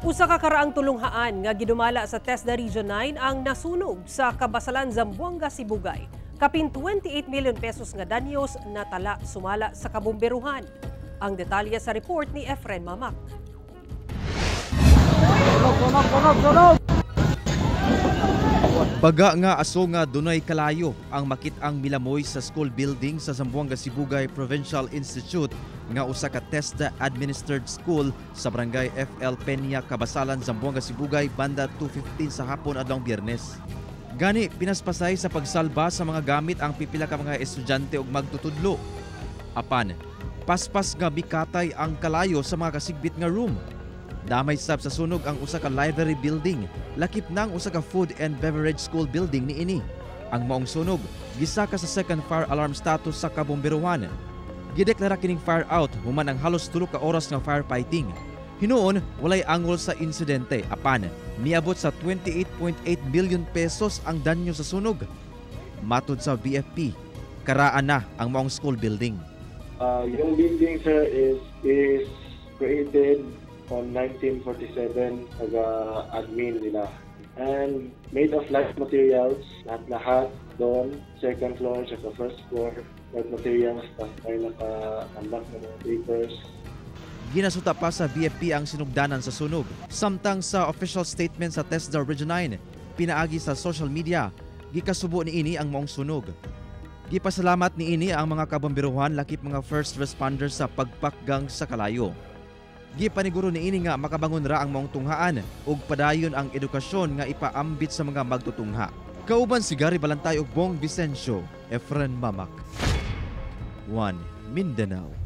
Usa ka karaang tulunghaan nga gidumala sa TESDA Region 9 ang nasunog sa Kabasalan, Zamboanga, Sibugay. Kapin 28 million pesos nga danyos natala sumala sa kabomberuhan. Ang detalye sa report ni Efren Mamak. Baga nga aso nga dunay kalayo ang makit-ang milamoy sa school building sa Zamboanga Sibugay Provincial Institute nga usa ka TESDA administered school sa Barangay FL Peña, Kabasalan, Zamboanga Sibugay banda 2:15 sa hapon adlawng Biyernes. Gani pinaspasay sa pagsalba sa mga gamit ang pipila ka mga estudyante ug magtutudlo. Apan paspas nga mikatay ang kalayo sa mga kasigbit nga room. Damay sab sa sunog ang usa ka library building, lakip nang usa ka food and beverage school building niini. Ang maong sunog gisaka sa second fire alarm status sa kabomberuhan. Gideklara kining fire out human ang halos 3 ka oras nga firefighting. Hinuon walay angol sa insidente apan miabot sa 28.8 million pesos ang danyo sa sunog. Matud sa BFP, karaan na ang maong school building. Yung building, sir, is created on 1947, taga-admin nila. And made of light materials, lahat-lahat doon, second floor, saka first floor, light materials, tapos may naka-ambak ng mga papers. Ginasuta pa sa BFP ang sinugdanan sa sunog. Samtang sa official statement sa TESDA Region 9, pinaagi sa social media, gikasubo niini ang maong sunog. Gipasalamat niini ang mga kabomberuhan lakip mga first responders sa pagpakgang sa kalayo. Gipaniguro niini nga makabangon ra ang maong tunghaan ug padayon ang edukasyon nga ipaambit sa mga magtutungha. Kauban si Gary Balantay ug Bong Vicencio, Efren Mamak. 1 Mindanao.